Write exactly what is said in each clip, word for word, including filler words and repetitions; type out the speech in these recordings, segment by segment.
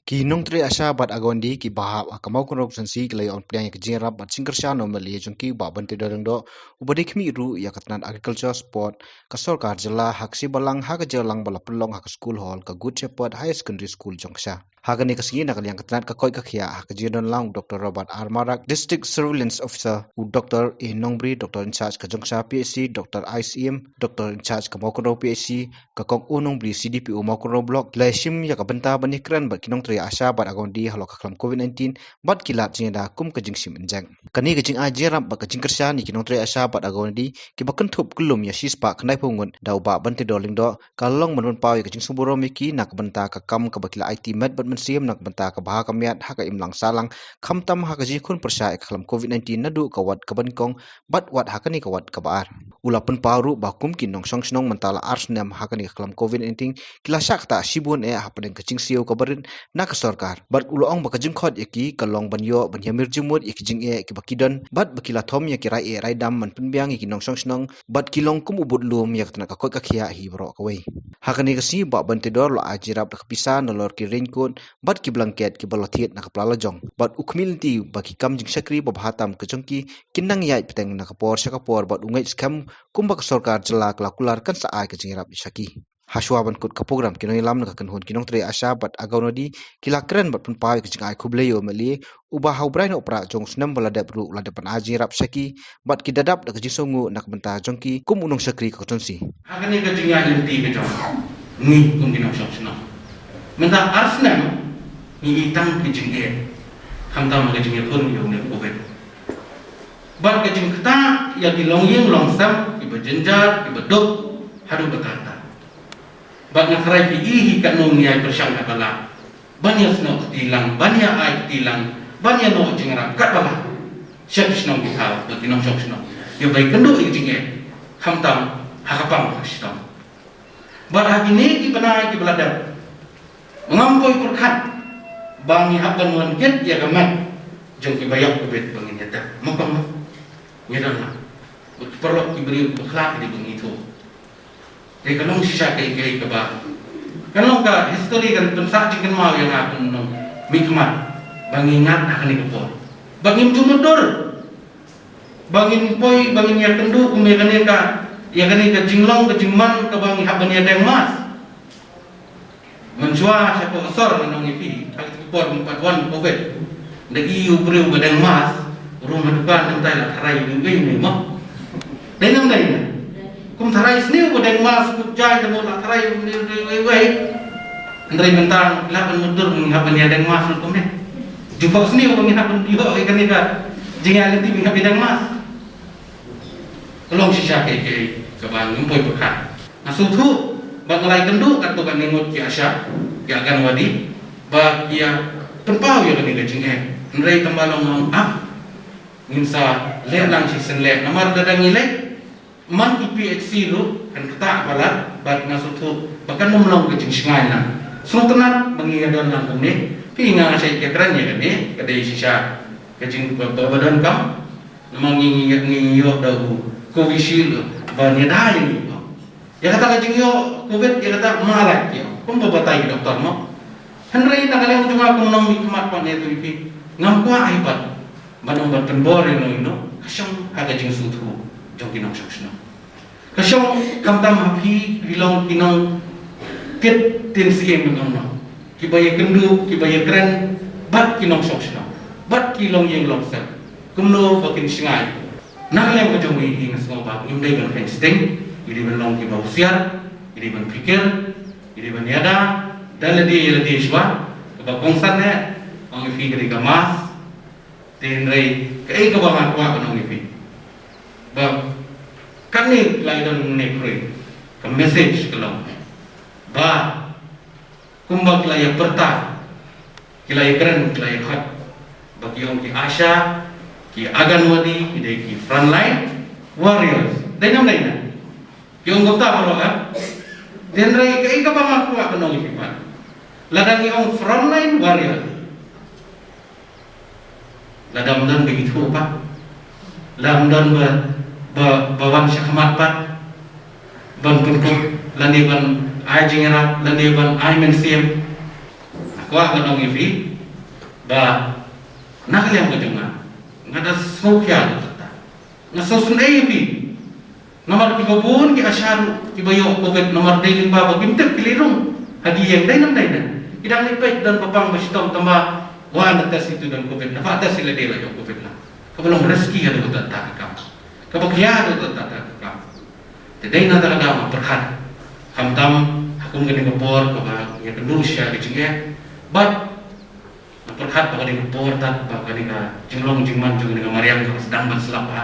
Ki nongtrei ASHA bad AGAWANADI kiba hap ha ka Mawkynrew Constituency ki la ïa pdiang ïa ka jingïarap bad jingkyrshan na u MLA jong ki Bah Banteidor Lyngdoh, uba dei khmih ruh ïa ka tnat Agriculture, Sport ka sorkar jylla ha ka sngi Balang ha ka jingïalang ba la pynlong ha ka School Hall ka Good Shepherd Higher Secondary School jong ka sha. Ha kane ka sngi na ka liang ka tnat ka koit ka khiah ha ka jingdon lang u Doctor Robert R Marak, District Surveillance Officer, u Doctor A Nongbri, Doctor in charge ka Jongksha P H C, Doctor I C M, Doctor in charge ka Mawkynrew P H C, ka Kong O Nongbri, C D P O Mawkynrew Block, la shim ïa ka bynta ban ïakren bad ki nongtrei ASHA bad AGAWANADI halor ka khlam COVID nineteen bad ki lad jingïada kum ka jingshim injek. Kane ka jingai jingïarap bad ka jingkyrshan ïa ki nongtrei ASHA bad AGAWANADI kiba kynthup kyllum ïa shispah khyndai phew ngut da u Bah Banteidor Lyngdoh ka long ban pynpaw ïa ka jingsngewburom ïa ki na ka bynta ka kam kaba ki la aiti met bad mynsiem na ka bynta ka bha ka miat ha ka imlang sahlang, khamtam ha ka jingkhun pyrshah ïa ka khlam COVID nineteen naduh ka wat kaba nyngkong bad wat ha kane ka wat kaba ar. U la pynpaw ruh ba kum ki nongshong shnong mynta la ar snem ha kane ka khlam COVID nineteen, ki la shah ktah shibun eh hapdeng ka jingsiew kaba rit na ka sorkar. Bad u la ong ba ka jingkhot ïa ki ka long ban ïoh ban ïamir jingmut ïa ki jingeh kiba ki don bad ba ki la thom ïa ki rai eh rai dam ban pynbiang ïa ki nongshong shnong bad ki long kum u budlum ïa ka tnat ka koit ka khiah hi baroh kawei. Ha kane ka sngi Bah Banteidor u la ai jingïarap da ka pisa nalor ki raincoat bad ki blanket kiba la thied na ka pla lajong. Bad u khmih lynti ba ki kam jingshakri ba bha tam ka jong ki kin nang ïaid bteng na ka por sha ka por bad u ngeit skhem kumba ka sorkar jylla ka la kular kan sa ai ka jingïarap sha ki. Hashwa ban kut ka program ki nongïalam na ka kynhun ki nongtrei ASHA bad AGAWANADI ki la kren bad pynpaw ïa ka jingai khublei ïa u MLA uba ha u Bnai Nohprah jong u snem ba la dep ruh u la dep ban ai jingïarap sha ki bad ki da dap da ka jingsngewnguh na ka bynta jong ki kum u nongshakri ka constituency. Ha kane ka jingïaid lynti ka jong ngi kum ki nongshong shnong, mynta ar snem ngi i tang ki jingeh, khamtam ka jingïakhun ïa une u COVID. Bad ka jingktah ïa ki longïing longsem kiba jynjar kiba duk haduh katta katta. Bad nga tharai phi i hi katno ngi ïai pyrshang katba lah ban ïasnoh kti lang, ban ïa ai kti lang, ban ïa noh jingïarap katba lah sha ki shnong ki thaw bad ki nongshong shnong, ïa ba ïakynduh ïa ka jingeh, khamtam ha ka pang ka shitom. Bad ha kine ki bnai kiba la dep, ngam poi pyrkhat ba ngi hap ban wan kit ïa ka met jong kiba ïap ka bit ba ngin ïa tep. Mo kong mo, ngi dang lah. Bad ki paralok ki briew ba khlad ki dei ba ngi thuh. Dei ka long shisha kaei kaei kaba, kan long ka history, kan pynsah jingkynmaw ïa nga kum u nongmihkhmat ba ngi ngat ha kane ka por ba ngim ju mutdur. Ba ngin poi, ba ngin ïakynduh kum ïa kane ka, ïa kane ka jinglong ka jingman kaba ngi hap ban ïadeng mask. Mynshuwa sha ka sor ngan ong ïa phi, ha ki por mynta ba wan COVID, da i u briew ba deng mask ruh ha dukan, nangta la tharai uwei uwei mo. Dei nam dei na. Kum tharai sniew ba deng mask, kum jai da mo la tharai uwei uwei. Hynrei mynta lah ban mutdur, ngi hap ban ïadeng mask ruh kumne. Jubok sniew ba ngi hap ban ïoh ïa kane ka jingïaid lynti, ngi hap ïadeng mask. Ka long shisha kaei kaei kaba ngim poi pyrkhat. Nga sngewthuh ba nga la ïakynduh katto katne ngut ki ASHA, ki Anganwadi, ba ki ïa pynpaw ïa kane ka jingeh. Hynrei tang ba long ong ap, ngin sa leh lang shisien leh. Namar lada ngi leh man ki P H C ruh kan ktah palat, bad nga sngewthuh ba kan ym long ka jingshngaiñ lang. Sngewtynnat ba ngi ïa don lang kumne. Phi, nga nga shait ïakren ïa kane, ka dei shisha ka jing ba, ba, ba donkam. Namar ngi, ngi, ngi ïoh da u Covishield ban ïada ïa ngi mo. Ïa kata ka jingïoh COVID, ïa kata ma lait ïoh, kumba batai ki doktor mo. Hynrei na ka liang jong nga kum u nongmihkhmat pat, nga ïathuh ïa phi, ngam kwah hi pat ban ong ban pynbor ïano ïano. Ka shong ha ka jingsngewthuh jong ki nongshong shnong. Ka shong khamtam ha phi, phi long ki nongkit ktien syiem, ban ong no, kiba ïakynduh, kiba ïakren bad ki nongshong shnong, bad ki longïing longsem, kumno ba kin shngaiñ. Na ka liang ka jong ngi, ngi sngew ba ngim dei ban kheiñ sting, ngi dei ban long kiba husiar, ngi dei ban phikir, ngi dei ban ïada da lade ïa lade shuwa. Kaba kongsan eh, ong ïa phi, ka dei ka mask. Te hynrei kaei kaba nga kwah ban ong ïa phi, ba kane la ïadon ne khrui, ka message ka long ba kumba ki la ïa pyrta, ki la ïa kren, ki la ïa khot ba ki ong ki ASHA, ki Anganwadi ki dei ki frontline warriors. Dei nam dei na? Ki ong kumta baroh, eh? Te hynrei kaei kaba nga kwah ban ong ïa phi pat, lada ngi ong frontline warrior, lada ym don ba ithuh pat, lada ym don ba, ba, ba wan shakhmat pat ban pynkup lane ban ai jingïarap lane ban ai mynsiem, nga Wa ka nong ïa phi ba na ka liang ka jong nga, nga da sngewkhia ïa kata. Nga sngewsynei ïa phi. Namar kiba bun ki ASHA ruh kiba ïoh covid namar dei lyngba ba kim tip ki leit rung ha ki ïing, dei nam dei nam. Ki dang leit peit don ba pang ba shitom tang ba wan da test ïa tu don covid, naba test ïa lade la ïoh covid la. Kaba long risky haduh katta katta ka kam. Kaba khia haduh katta katta ka kam. Te dei na kata ka daw nga pyrkhat. Khamtam ha kum kane ka por kaba ïakynduh sha ka jingeh. Bad nga pyrkhat ba ka dei ka por tad ba kane ka jinglong jingman jong kane ka mariang kaba sdang ban slap bha.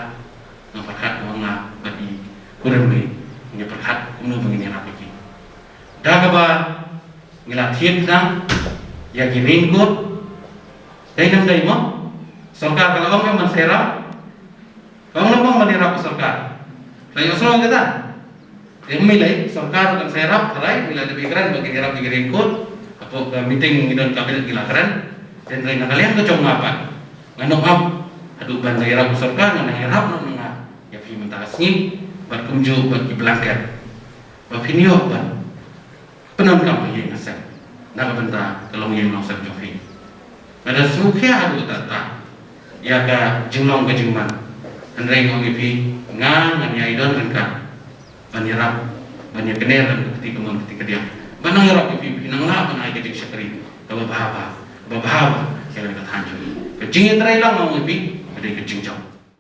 Nga pyrkhat ba nga bad i kurim mei ngi pyrkhat kumno ba ngin ïarap ïa ki. Da kaba ngi la thied khnang ïa ki raincoat. Dei nam dei mo? Sorkar ka la ong em ban sa ïarap. Ka ong nam ong ban ïarap ka sorkar. La ïohsngew kata. Em, mei lei sorkar kan sa ïarap, tharai ngi la dep ïakren ba kin ïarap ïa ki raincoat. Hapoh ka meeting ngi don cabinet ngi la kren. Hynrei na ka liang ka jong nga pat, nga nang ap haduh ban da ïarap ka sorkar, nga nang ïarap noh nga ïa phi mynta ka sngi bad kumjuh bad ki blanket ba phin ïoh ban pyndonkam ha ïing ha sem na ka bynta ka longïing longsem jong phi. Nga da sngewkhia haduh katta katta ïa ka jinglong ka jingman. Hynrei nga ong ïa phi, nga ngan ïai don ryngkat ban ïarap, ban ïakynduh ryngkat ka kti kamon ka kti kadiang, ban nang ïarap ïa phi, phi nang lah ban ai ka jingshakri kaba bha bha, kaba bha bha ïa ka thaiñ jong ngi. Ka jingïatreilang nga ong ïa phi ka dei ka jingjop.